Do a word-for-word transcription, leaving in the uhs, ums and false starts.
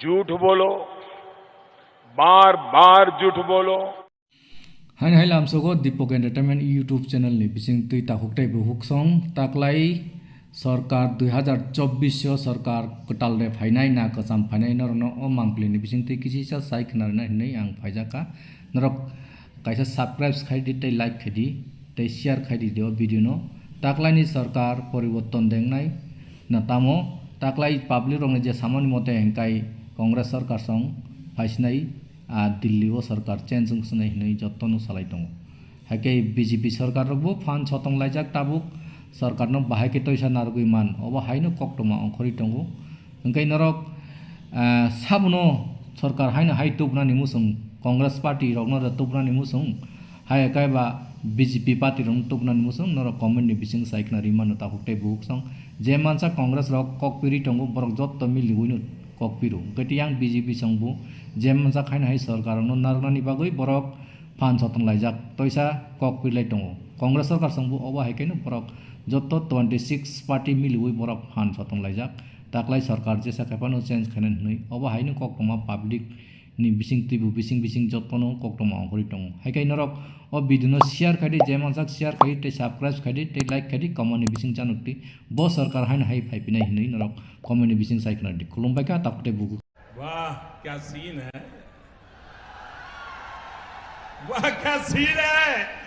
झूठ बोलो, बार बार झूठ बोलो। Haini hai lamsogo Deepak Entertainment YouTube channel ni bising twi takhuk tei bukhuk song taklai sorkar dui hazar chobbish o sorkar kwtal de phainai na kwcham phainai norokno o mangpili ni bising twi kisisa sai khna rwna hinwi ang phaijakha. Norok kaisa subscribe khai di tei like khai di tei share khai di o video no. Taklai ni sorkar poriborton dengnai na tamo taklai public rok ni je samani mote hingkai Congress sorkar song phaisinai a Delhi o sorkar change wng sinai hinwi jotono salai tongo. Haikhe B J P sorkar rokbo phan sotong laijak tabuk sorkarno bahai khe toisa narwgwi man obo haino koktwma ongkhorwi tongo. Hingkhe norok, ah, sabono sorkar haino hai tubunani muchung Congress party rokno da tubunani muchung hai khe ba B J P party rokno tubunani muchung norok comment ni bising sai khna rimano takhuk tei bukhuk song je mansa Congress rok kok piri tongo borok jotto miliwino kok piro hingkhe tiyang B J P songbo je mansa khaino hai sorkar rokno narwknani bagwi borok phan sotong laijak toisa kok pirlai tongo. Congress sorkar songbo obo hai khe borok jotto twenty six party miliwi borok phan sotong laijak. Taklai sorkar jesa khe phano change khainani hinwi obo haino koktwma public ni bising twibo bising bising jottono koktwma ongkhorwi tongo. Hai khe norok o video no share khai di, je mansak share khai di, tei subscribe khai di, tei like khai di, comment ni bising chanuk di. Bo sorkar haino hai phai phinai hinwi norok comment ni bising sai khna di. Khulumbai kha takhuk tei bukhuk. वाह, क्या सीन है। वाह, क्या सीन है।